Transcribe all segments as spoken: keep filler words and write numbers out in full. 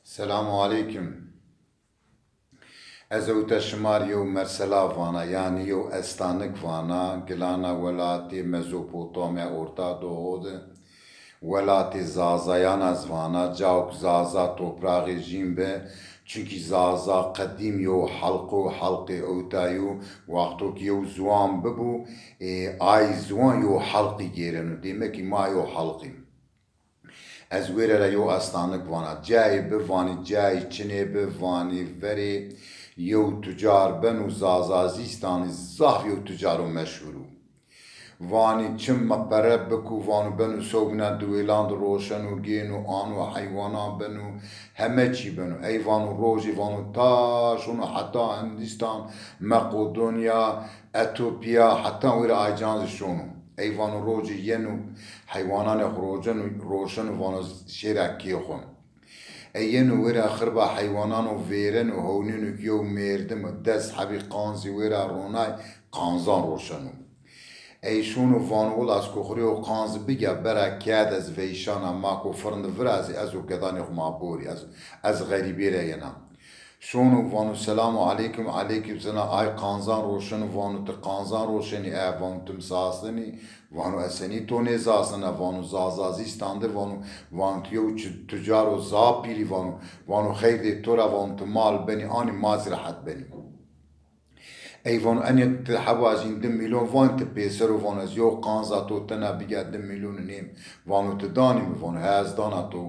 Selamu aleykum. Ez ewta şima rê yew mesela vana, yanî yew estanik vana, gilana welatê Mezopotamya Orta Doğu de, welatê Zazayan ez vana, cawk Zaza topraxê jîn bi, çunkî Zaza qedîm yew halq o, halqê ewta yo, wexto ki yew ziwan bibû, ê, ay ziwan yew halqî gêreno, dêmekî ma yew halqîm. Ez wêre ra yew estanik vana. Cayê bi vanî, cayê çinê bi vanî, verê yew tucar beno Zazazîstanî, zaf yew tucaro meşhur o. Vanî çim ma pere biko, vano beno sewbîna diwêlan de roşeno, gêno, ano, heywanan beno, heme çî beno. Ey vano rojê vano ta şono heta Hindîstan, Meqedonya, Etopya, heta wêra Aycan zî şono. Ey vano rojê yeno heywananê xo roceno, roşeno, vano şêra kê xo. Ey yeno wêra xirba heywanano vêreno, hewnêno ki yew mêrdim des hebî qanzî wêra ronay, qanzan roşeno. Ey şono vano wila ez ko xo rê yew qanz bigîya, bera keye de ez veyşana, ma ko firn de virazî, ez û gedanê xo ma borî, ez, ez xerîbê ra yena. Şono vano selamu aleykum, aleykum selam, ay qanzan roşeno, vano ti qanzan roşenî, e, vano ti mi zasinî, vano ez senî to nêzasina, vano Zazazîstan de, vano, vano ti yew çi-, tucaro zaf pîlî, vano, vano xeyrê to ra, vano ti mal benî anî ma zî rehet benî. Ey vano enê ti heba jîn di mîlyon, van ti pêser o, vano ez yew qanza to tena bigîya di mîlyon û nêm, vano ti danî mi, vano he ez dana to.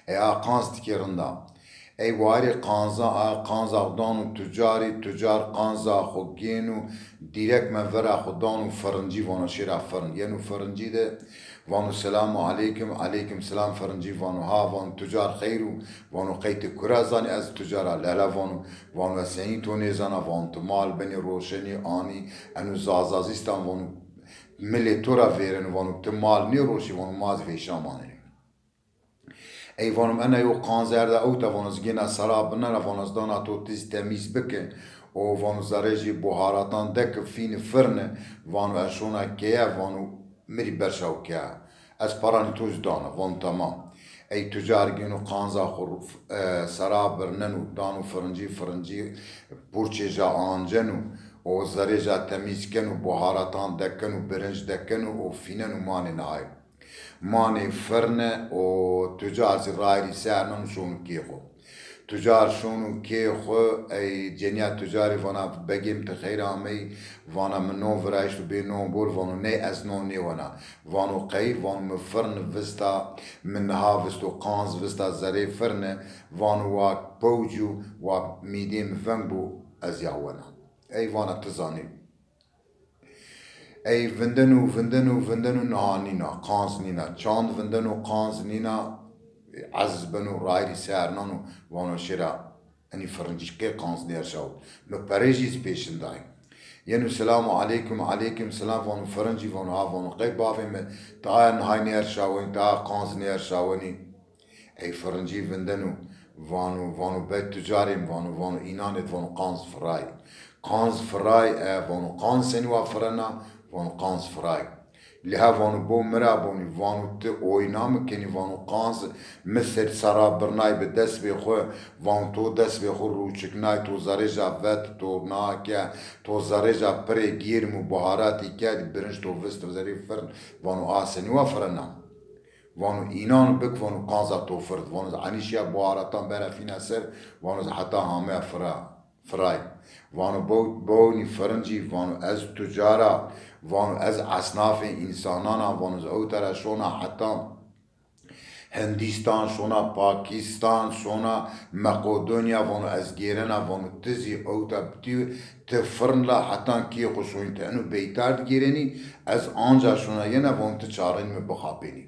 Ey a qanz tikê rind a. Ey warê qanza, a qanza xo dano tucarî, tucar qanza xo gêno, dîrek me vera xo dano firincî, vano şêra firin. Yeno firincî de vano selamu aleykum, aleykum selam, firincî vano ha, vano tucar xeyr o, vano qey ti kura zanî ez tucar a, lele vano, vano ez senî to nêzana, vano ti mal benî roşenî anî, eno Zazazîstan vano milê to ra vêreno, vano ti mal nêroşî, vano ma zî veyşan manenî. Ey vano mi ena yew qanz erda ewta, vano ez gêna sera binena, vano ez dana to ti zî temîz bike. O vano zerê jî buharatan deke fîne firne, vano ez şona keye, vano mi rî berşaw keye. Ez paranî to zî dana, vano temam. Ey tucar gêno qanza xo, e, sera birneno, dano firincî, firincî purçê ja anceno, o zerê ja temîz keno, buharatan dekeno, birinc dekeno, o fîneno manê nihayê. Manê firne û tucar zî rayîrî ser nano şono kê xo. Tucar şono kê xo, ey cenîya tucarî vana begê mi ti xeyr ameyî, vana mi non virayîşto bê non bor, vano ney ez non nêwena. Vano qey, vano mi firn vista, mi niha visto qanz vista zerê firne, vano wa pewc o, wa mîdê mi veng bo, ez ya wena. Ey vana ti zanî. Ey vindeno, vindeno, vindeno, niha nîna, qanz nîna. Çand vindeno, qanz nîna, eciz beno, rayîrî ser nano, vano şêra, enî firincî qey qanz nêerşawit. Mi perê jî zî pêşin day. Yeno selamu aleykum, aleykum selam, vano firincî, vano ha, vano qey bavê mi, ti aya nihay nêerşawenî, ti aya qanz nêerşawenî. Ey firincî vindeno, vano, vano bey tucarê mi, vano, vano înan êd, vano qanz firay. Qanz firay, e, vano qanz senî wa firena, vano qanz firay. Lê ha vano bo mi ra bonî, vano ti oyna mi kenî, vano qanz mi ser sera birnay bi dest bê xwu, vano to dest bê xwu rûçiknay, to zerê ja vet, to na ke, to zerê ja pirê gêrm û buharatî kerdî, birinc to vist zerê firn, vano a senî wa firena. Vano înan bik, vano qanza to fird. Vano enî şîya buharatan bera fîna ser, vano heta hameya fira, firay. Vano bo-, bonî firincî, vano ez tucar a, vano ez esnafê însanan a, vano ez ewta ra şona heta Hindîstan, şona Pakîstan, şona Meqedonya, vano ez gêrena, vano ti zî ewta bitî, ti firn la heta kê xwu şonî ti eno beytar digêrenî, ez anca şona yena, vano ti çarên mi bixapênî.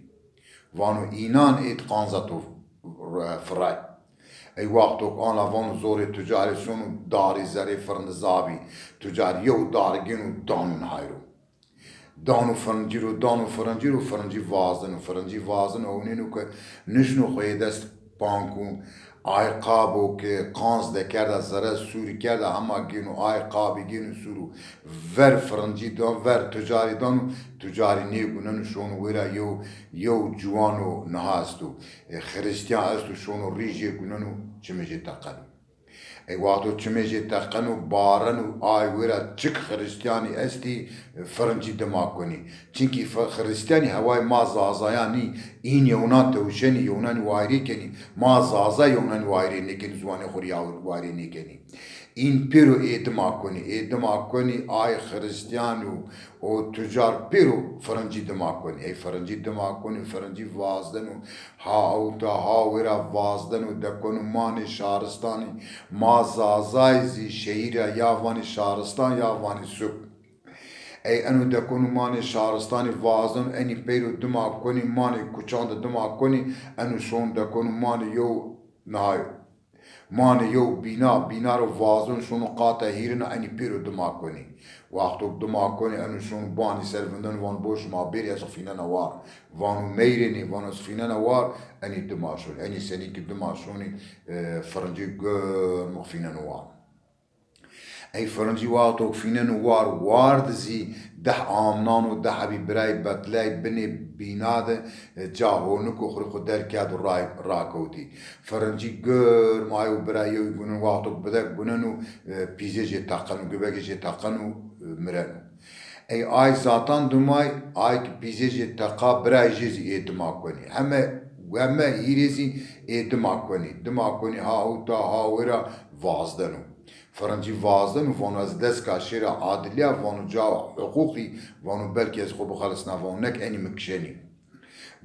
Vano înan êd qanza to firay. Ey wexto ke ana vano zorê tucarî şono darî zerê firn de zabî. Tucar yew dar gêno dano nihay ro. Dano firincî ro, dano firincî ro, firincî vazeno, firincî vazeno, ewnêno ke nişno xo yê dest pank û Ay qabo ke qanz dekerda zere, sûrî kerda, hema gêno ay qabî, gêno sûrû ver firincî dan, ver tucarî dan û tucarî nêguneno, şono wêra yew, yew ciwano niha esto. E, xirîstîyan esto, şono rî jê guneno, çimê jê teqeno. E, wexto çimê jê teqeno, bareno, ay wêra çik xirîstîyanî estî, e, firincî dima konî. Çimkî fi-, xirîstîyanî hewayê ma Zazayan nî, în yewnan tewşenî, yewnanî wayirê kenî. Ma Zaza yewnanî wayirê nêkenî, ziwanê xo rê ya wayirê nêkenî. În pêro ê dima konî, ê dima konî, ay xirîstîyan û, û tucar pêro firincî dima konî. Ey firincî dima konî, firincî vazdeno, ha ewta ha wêra vazdeno, dekonu manê şaristanî. Ma Zazayî zî şehîr ra ya vanê şaristan ya vanê sûk. Ey eno dekonu manê şaristanî vazdeno, enî peyro dima konî, manê kuçan de dima konî, eno şon dekonu manê yew nihay. Manê yew bîna, bîna ro vazdeno, şono qata hîrina, enî pêro dima konî. Wexto dima konî, eno şono banî ser vindeno, vano bo şima bêrî, ez xo fînena war. Vano meyrênî, vano ez fînena war, enî dima şonî. Enî senî ki dima şonî, e, firincî germ xo fîneno war. Ey firincî wexto fîneno war, war de zî deh amnan û deh hebî birayê betlay binê bîna de, e, ca honiko xo rê xo derkerd û ray-, rakewtî. Firincî germ ay û birayê yew guneno, wexto bidek guneno, e, pîzê jê teqeno, gubegê jê teqeno, e, mireno. Ey ay zatan dumay, ay ki pîzê jê teqa, birayê jê zî ê dima konî. Heme, heme hîrê zî ê dima konî. Dima konî ha ewta ha wêra vazdeno. Firincî vazdeno, vano ez deska şêra adilîya, vano ca huqûqî, vano belkî ez xo bixelisna, vano nek enî mi kişenî.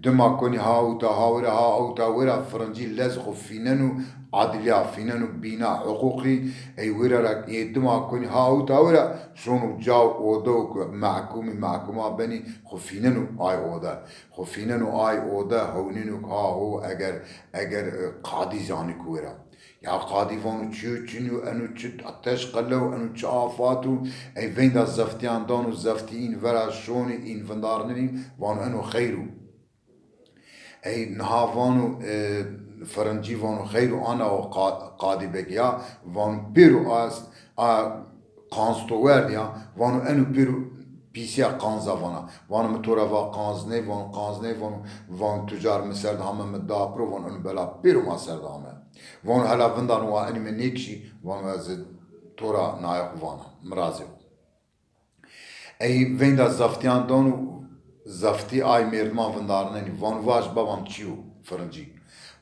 Dima konî ha ewta ha wêra, ha ewta wêra, firincî lez xo fîneno adilîya, fîneno bîna huqûqî, ey wêra ra ê dima konî ha ewta wêra, şono ca odew ku mehkûmî mehkûma benî, xo fîneno ay ode. Xo fîneno ay ode, hewnêno ku ha ho eger, eger, e, qadî zanî ku wêra. Ya qadî vano çi yo, çi nîyo, eno çi teşqele yo, eno çi afat o. Ey veynda zeftîyan dano, zeftî în vera şonî, în vindarnenî, vano eno xeyr o. Ey niha vano, e, firincî vano xeyr o, ana o qa-, qadî beg ya, vano pêro a, a qanz to werd ya, vano eno pêro pîsîya qanza vana. Vano mi to ra va qanz ney, vano qanz ney, vano, vano tucar mi ser de hame, mi da piro, vano eno bela pêro ma ser de hame. Vano hela vindan wa enî mi nêkişî, vano ez to ra naye xo vana, mirazê xo. Ey veynda zeftîyan dano, zeftî ay mêrdiman vindarnenî, vano vaj babam çi yo, firincî.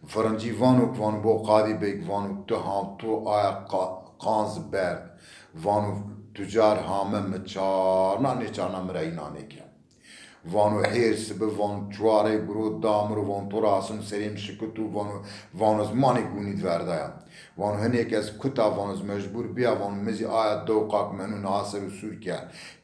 Firincî vano, vano bo qadî beg, vano tu ha to aya qa-, qanz berd. Vano tucar hame mi çarna, nêçarna mi ra înan nêke. Vano hêr sibi, vano çuwarey guro da mi ro, vano to ra asino serê mi şikito, vano, vano ez manê gunî di verdaya. Vano hinêk ez kuta, vano ez mecbur bîya, vano mi zî aya dewqa ke mi eno niha ser o sûr ke,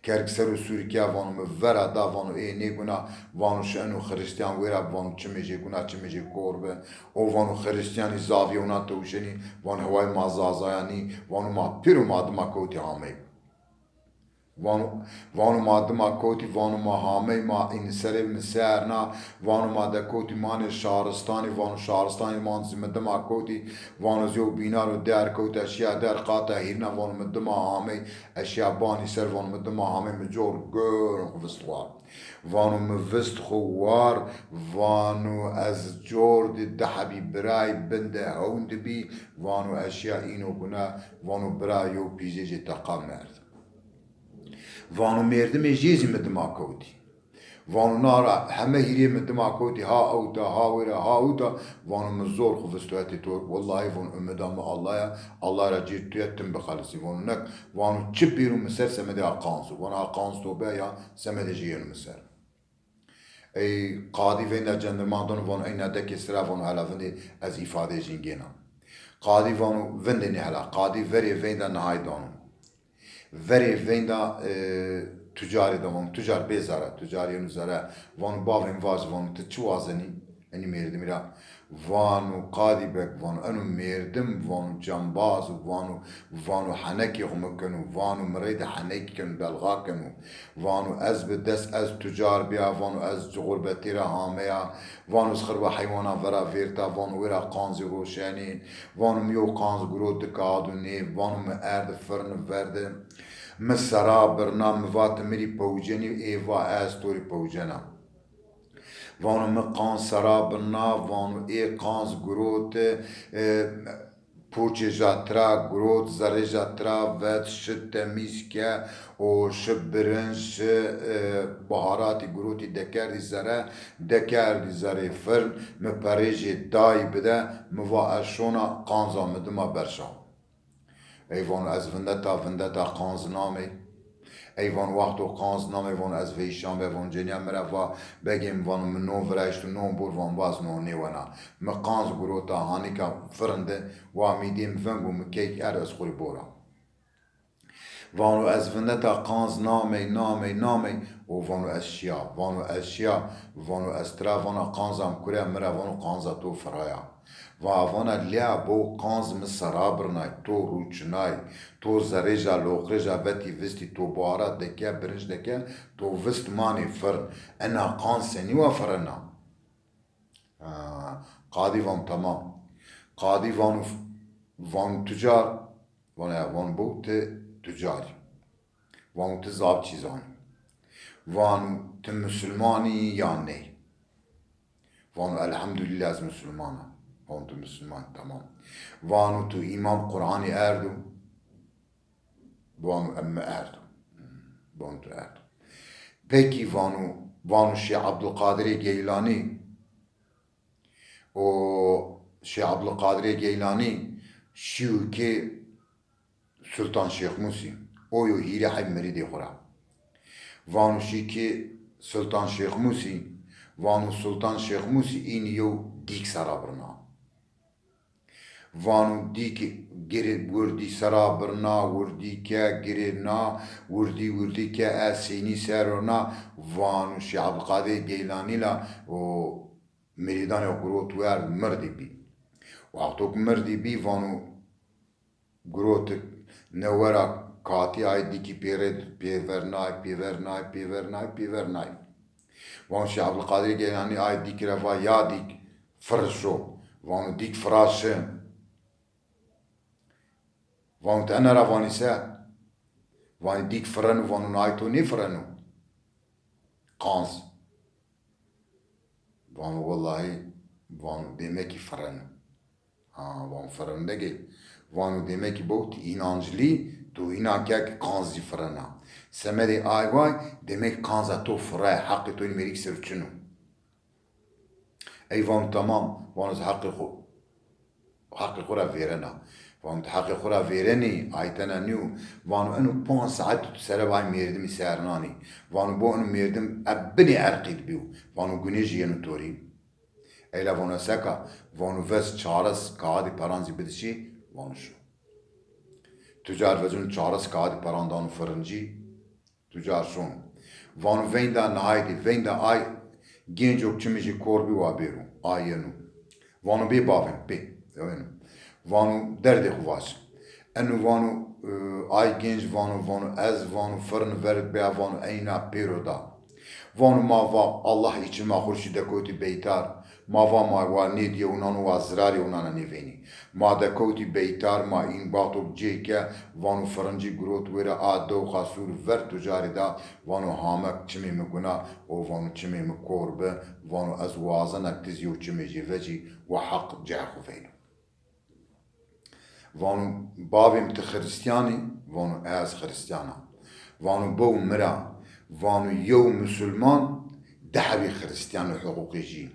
kerg ser o sûr ke, vano mi vera da, vano ê nêguna, vano şi eno xirîstîyan wêra bi, vano çimê jê guna, çimê jê kor bi. O vano xirîstîyanî zaf yewna tewşenî, vano hewayê ma Zazayan nî, vano ma pêro ma dima kewtî hamey. Vano, vano ma dima kewtî, vano ma hamey, ma înî serê mi ser na, vano ma dekewtî manê şaristanî, vano şaristanî ma zî mi dima kewtî, vano ez yew bîna ro der kewta, şîya der qata hîrna, vano mi dima hamey, ez şîya banî ser, vano mi dima hamey, mi cor germ xo vist war. Vano mi vist xo war, vano ez cor di di hebî birayê bin de hewn di bî, vano ez şîya îno guna, vano bira yew pîzê jê teqa merd. Vano mêrdimê jê zî mi dima kewtî. Vano na ra heme hîrê mi dima kewtî, ha ewta, ha wêra, ha ewta, vano mi zor xo visto hetê to. Wellahî vano umida mi Allah ya, Allah ra cêr tu ya, tim bixelisî. Vano nek, vano çi bêro mi ser semedê a qanz o. Vano a qanz to be ya, semedê jê yeno mi ser. Ey qadî veynda cendirman dano, vano ey na dekê sira, vano hela vindê ez îfadeyê jin gêna. Qadî vano vindê nê hela. Qadî verê veynda nihay dano. Verê veynda, e, tucarî de vano, tucar bê zere, tucar yeno zere, vano bavê mi vaje, vano ti çi wazenî enî mêrdimî ra? Vano Qadî Beg, vano eno mêrdim, vano cembaz o, vano, vano henekê xo mi keno, vano mi reyde henekî keno, belxa keno. Vano ez bi dest, ez tucar bîya, vano ez ci xurbetî ra hameya, vano ez xirba heywanan vera vêrta, vano wêra qanzî roşenî, vano mi yew qanz girot di kağid û nê, vano mi erd firni ver de, mi sera birna, mi va ti mi rî pewcenî, ê va ez to rî pewcena. Vano mi qanz sera birna, vano ê qanz girot, e, poçê ja tira girot, zerrê ja tira vet, şi temîz ke û şi birinc, şi, e, baharatî girotî dekerdî zere, dekerdî zerê firn, mi perê jê dayî bide, mi va ez şona qanza mi dima berşa. Ey vano ez vindeta, vindeta qanz namey. Ey vano wexto qanz namey, vano ez veyşan be, vano cênîya mi ra va begê mi, vano mi non viraşto, non bor, vano va ez non nêwena. Mi qanz girota hanîka firn de, wa mîdê mi veng û mi keyk erd ez xo rê bora. Vano ez vindeta qanz namey, namey, namey û vano ez şiya. Vano ez şiya, vano ez tira vana qanza mi kure, mi ra vano qanza to firaya. Va vana lea bo qanz mi sera birnay, to rûçinay, to zerrê ja loqrê ja vetî vistî, to buhara deke, birinc deke, to vist manê firn. Ena qanz senî wa firena? Ha, qadî vano tamam. Qadî vano, vano tucar, vano ya, vano bo ti tucar î. Vano ti zaf çî zanî. Vano ti musulman î ya ney? Vano elhamdulîllah ez musulman a. Vano tu musulman î, tamam. Vano tu îman Quranî erdo? Vano em mi erdo. Vano tu erdo. Pekî vano, vano Şêx Ebdulqadirê Geylanî û Şêx Ebdulqadirê Geylanî şîyo kê Sultan Şêxmusî. O yo hîrê heb mirîdê xo ra. Vano şî kê Sultan Şêxmusî, vano Sultan Şêxmusî înî yew dîk sera birna. Vano dîk girê wirdî sera birna, wirdî ke girê na, wirdî wirdî ke ez sênî ser o na, vano Şêx Ebdulqadir Geylanî la o mirîdanê xo girot werd mirdî bî. Wexto ke mirdî bî vano girotik newe ra katî ay dîkî pêrê pêvernay, pêvernay, pêvernay, pêvernay. Vano Şêx Ebdulqadir Geylanî ay dîkî ra va ya dîk fir şo. Vano dîk fira şi. Vano ti ena ra vanî se? Vanî dîk fireno, vano nay to nêfireno. Qanz. Vano wellahî, vano dêmekî fireno. Ha, vano fireno degê. Vano dêmekî bo ti înanclî, to înan ke ke qanz zî firena. Semedê ay way, dêmekî qanza to firaye, heqê to înî mêrik ser o çin o. Ey vano tamam, vano ez heqê xo, heqê xo ra vêrena. Vano ti heqê xo ra vêrenî, ay tena nîyo. Vano eno panc saet tu sere bay mêrdimî ser nanî. Vano bo eno mêrdim eb binê erqî di bîyo. Vano gunê jî yeno to rî. Ey la vano seka, vano vez çares kaxidî peran zî bidi şî, vano şo. Tucar vecino çares kaxidî peran dano firincî, tucar şono. Vano veynda nihaydî, veynda ay gêncok çimê jê kor bî wa bêro, ay yeno. Vano bê bavê mi, bê, ewêno. Vano derdê xo vac. Eno vano, e, ay gênc vano, vano ez vano firni verik bîya vano eyna pêro da. Vano ma va Allah î çima xo rê şî dekotî beytar. Ma va ma wa nêdî yewnan û wa zirarê yewnan a nêvênî. Ma dekotî beytar, ma în baxto cê ke vano firincî girot wêra a dewqa sûr ver tucarî da, vano hamek çimê mi guna û vano çimê mi kor bi, vano ez wazena ke ti zî yew çimê jê vecî wa heq cehê xo veyno. Vano bavê mi ti xirîstîyan î? Vano ez xirîstîyan a. Vano bo mi ra, vano yew musulman di hebî xirîstîyan û huqûqê jî.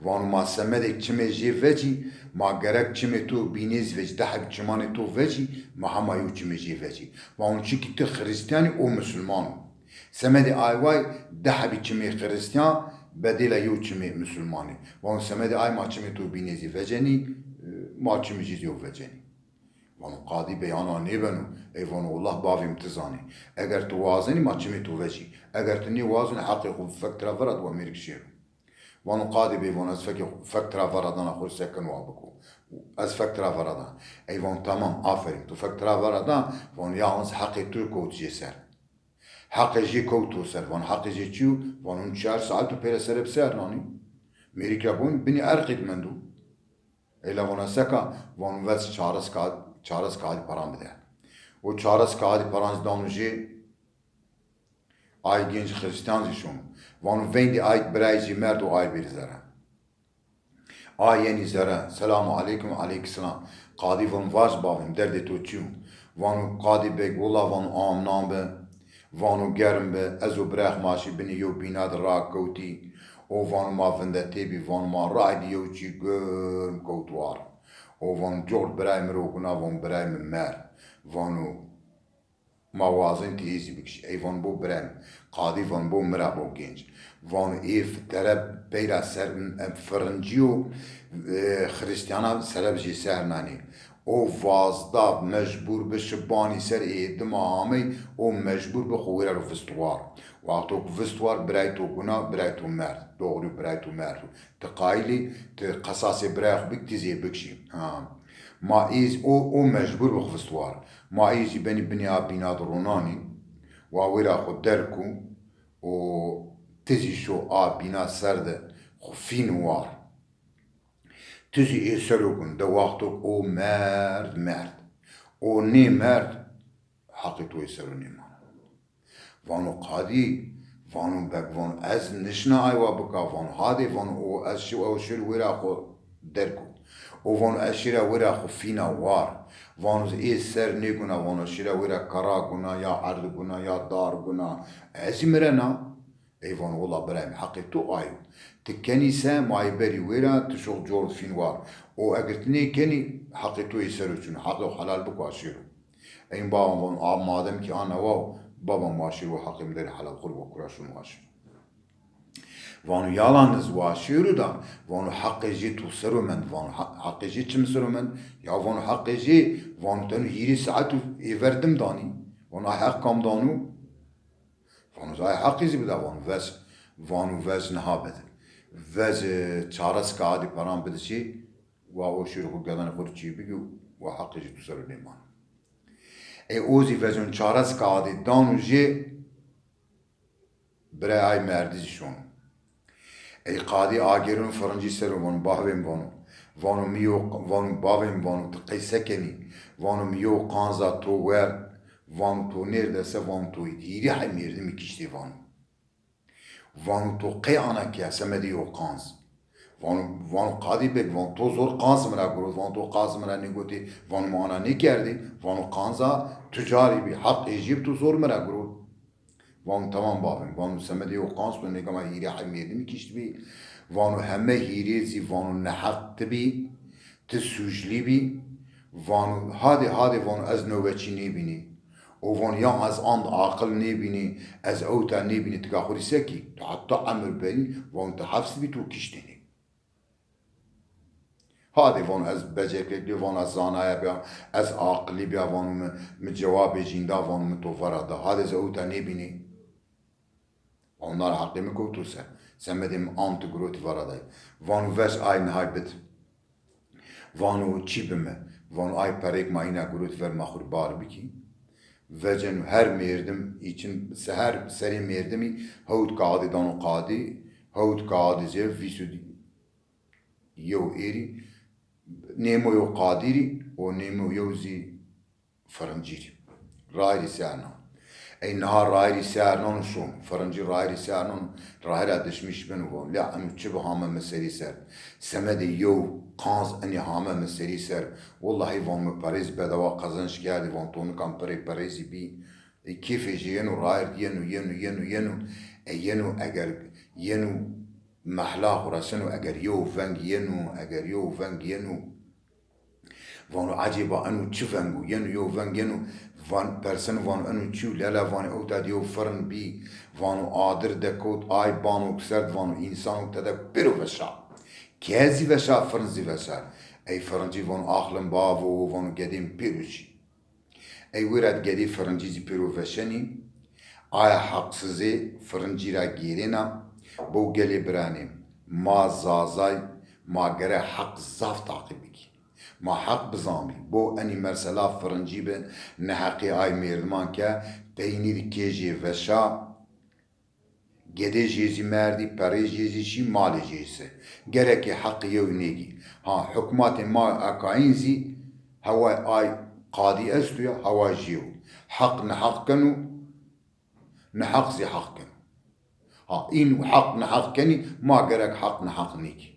Vano ma semedê çimê jê vecî, ma gerek çimê to bînê zî vecî, di hebî çimanê to vecî, ma hema yew çimê jê vecî. Vano çikî ti xirîstîyan î, o musulman o. Semedê ay way di hebî çimê xirîstîyan bedêla yew çimê musulmanî. Vano semedê ay ma çimê to bînê zî vecenî, e, ma çimê jê zî yew vecenî. Vano qadî bey ana nêbeno. Ey vano wullah bavê mi ti zanî. Eger ti wazenî ma çimê to vecî. Eger ti nêwazenî heqê xo fek tira vera di wa mêrik şêro. Vano qadî bey, vano ez fekê, fek tira vera dana, xo sekin wa biko. Ez fek tira vera dana. Ey vano tamam, aferîn, to fek tira vera da, vano yalnız heqê to kewt jê ser. Heqê jê kewt to ser, vano heqê jê çi yo? Vano çar saet û pêre sereb ser nanî. Mêrik ra bon binî erqî di mendo. Ey la vana seka, vano vez çares kaxit, çares kaxitî paran bide. O çares kaxitî paran zî dano jê, ay genc Xirîstîyan zî şono. Vano veyndî ay birayê jê merd û ay bêrî zere. Ay yenî zere, selamu aleykum, aleykum selam. Qadî vano vaj bavêm, derdê to çi yo? Vano qadî beg, wila vano amnan bi, vano germ bi, ez û birayê xo ma şî binê yew bîna di rakewtî. O vano ma vindetê bî, vano ma raydî yew çî germ kewt war. O vano cor birayê mi ro guna, vano birayê mi merd. Vano ma wazên ti ê zî bikişî. Ey vano bo birayê mi. Qadî vano bo mi ra bo genc. Vano ê fitere peyra ser, em, firincî yo, e, Xirîstîyana sereb jê ser nanî. O vazda mecbur bi şi banî ser, ê dima amey, o mecbur bi xo wêra ro vist war. Wexto ku vist war, birayê to guna, birayê to merd. Doğru, birayê to merd o. Ti qayîl î, ti qesasê birayê xo bik, ti zî ê bikişî. Ha. Ma ê zî, o, o mecbur bi xo vist war. Ma ê zî benî binê a bîna di ronanî. Wa wêra xo derg o û ti zî şo a bîna ser de xo fîn war. Ti zî ê ser o gun, de wexto o merd, merd. O nêmerd, heqê to yê ser o nêmano. Vano qadî, vano beg, vano ez nişna aywa bika, vano hadê, vano o ez şi, o şir wêra xo derg o. O vano ez şira wêra xo fîna war. Vano ê ser nêguna, vano şira wêra kara guna, ya erd guna, ya dar guna. Ez zî mirena. Ey vano wila birayê mi, heqê to ayo. Ti kenî se, ma yê berî wêra, ti şox cor fîn war. O eger ti nêkenî, heqê to yê ser o çin o. Heqê xo helal biko, a şêro. Ey baban vano, a madem ki a newa o, baban wa şêro, heqê mi derê helal xo rê, wa kura şono wa şêro. Vano yalaniz wa şêro da, vano heqê jê to ser o mend, vano ha-, heqê jê çi mi ser o mend? Ya vano heqê jê, vano ti eno hîrê saet û êver di mi danî. Vano ay heq kam dano? Vano ay heqî zî bida, vano vec, vano vec niha bidi. Vec, e, çares kaxidî paran bidi çî, wa o şêro xo gedanê xo rê çî bigî, wa heqê jê to ser o nêmano. Ê o zî vecon çares kaxidî dano jê, birayê ay merdî zî şono. Ey qadî agêreno firincî ser o, vano bavê mi, vano. Vano mi yo, vano bavê mi, vano ti qey se kenî? Vano mi yo qanza to werd, vano to nêrde se, vano to hîrê hay mêrdimî kiştê, vano. Vano to qey ana ke semedê yo qanz? Vano, vano qadî beg, vano to zor qanz mi ra girot, vano to qanz mi ra nêgotê, vano mi ana nêkerdê, vano qanza tucarî bî, heq ê jê bi, to zor mi ra girot. Vano tamam bavê mi. Vano semedê yo qanz to nêgama hîrê hay mêrdimî kiştbî. Vano heme hîrê zî vano neheq ti bî, ti suclî bî. Vano hadê, hadê, vano ez nobeçî nêbînî. O vano ya ez and aqil nêbînî, ez ewta nêbînî, ti ga xo rê se kî? Tu heta emir benî, vano ti hefs bî, to kiştênî. Hadê vano ez becerkekli, vano ez zanaya bîya, ez aqilî bîya, vano mi, mi cewabê jîn da, vano mi to vera da. Hadê ez ewta nêbînî. Vano na ra heqê mi kewto ser. Semedê mi ant girotî vera day. Vano vec ay nihay bid. Vano çi bime? Vano ay perêk ma îna girotî ver, ma xo rê bar bikî. Veceno her mêrdim için, se-, her serê mêrdimî hewt kaxidî dano qadî, hewt kaxidî zî vîst û yew êrî, nêmo yew qadî rî û nêmo yew zî firincî rî. Rayîrî ser nan. Ey niha rayîrî ser nan û şon. Firincî rayîrî ser nan, rahî ra dişmîş beno, vano la eno çi bi hame mi serî ser. Semedê yew qanz inî hame mi serî ser. Wellahî, vano mi perey zî bedewa qezenc kerdî, vano to nika mi perey, perey zî bî. E, kêfê jê yeno, rayîr yeno, yeno, yeno, yeno. E, yeno eger yeno mehla xo reseno, eger yew veng yeno, eger yew veng yeno. Vano ecêba eno çi veng o? Yeno yew veng yeno, van, perseno vano eno çi yo? Lela vanê ewta di yew firin bî, vano adir dekewt, ay banok serd, vano însanok tede pêro veşa. Kez zî veşa, firin zî veşa. Ey firincî vano aqlim bavo, vano gedê mi pêro şî. Ey wêra di gedê firincî zî pêro veşenî. Aya heqsizê firincî ra gêrêna, bo gelê biranê. Ma Zazay, ma gere heq zaf taqîb bikî. Ma heq bizanbî. Bo enî mesela firincî bi, neheqî ay mêrdiman ke peynî di kê jê veşa, gedê jê zî merdî, perê jê zî şî, malê jê se. Gerekê heqî yew nêgî. Ha, hukmatê ma ekayin zî hewa ay qadî esto ya, hewa jê yo. Heq neheq keno, neheq zî heq keno. Ha, în heq neheq kenî, ma gerek heq neheq nêkî.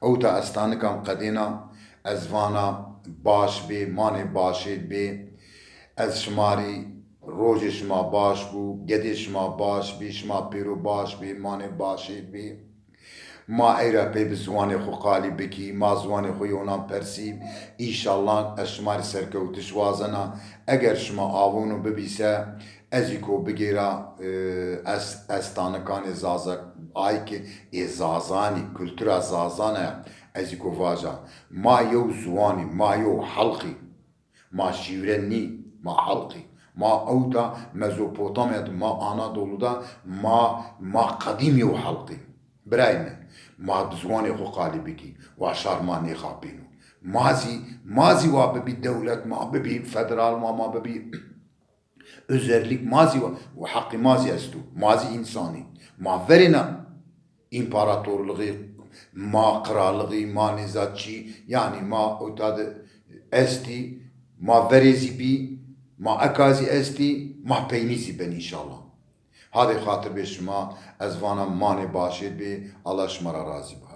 Ewta ez tanikan qedêna, ez vana baş bê, manê başêd bê. Ez şima rî rojê şima baş bû, gedê şima baş bê, şima pêro baş bê, manê başêd bê. Ma ey ra pey bi ziwanê xwu qalî bikî, ma ziwanê xwu yonan persî. Înşallah ez şima rî serkewtiş wazena. Eger şima avonu bibî se, ez î ko bigêra, e, ez, ez tanikanê Zazak, ay ki ê Zazanî, kultura Zazan e, ez î ko vaja. Ma yew ziwanî, ma yew halqî. Ma şîvre nî, ma halqî. Ma ewta Mezopotamya de, ma Anadolu de, ma, ma qedîm yew halqî. Birayê mi, ma bi ziwanê xwu qalî bikî, wa şar ma nêxapîno. Ma zî, ma zî wa bibî dewlet, ma bibî federal, ma, ma bibî özellik, ma zî wa, wa heqî ma zî esto. Ma zî însanî. Ma verêna împaratorlixî, ma qiralixî, ma nêza çî, yanî ma ewta de estî, ma verê zî bî, ma eka zî estî, ma peynî zî ben înşallah. Hadê xatir bê şima, ez vana manê başêd bê, Allah şima ra razî ba.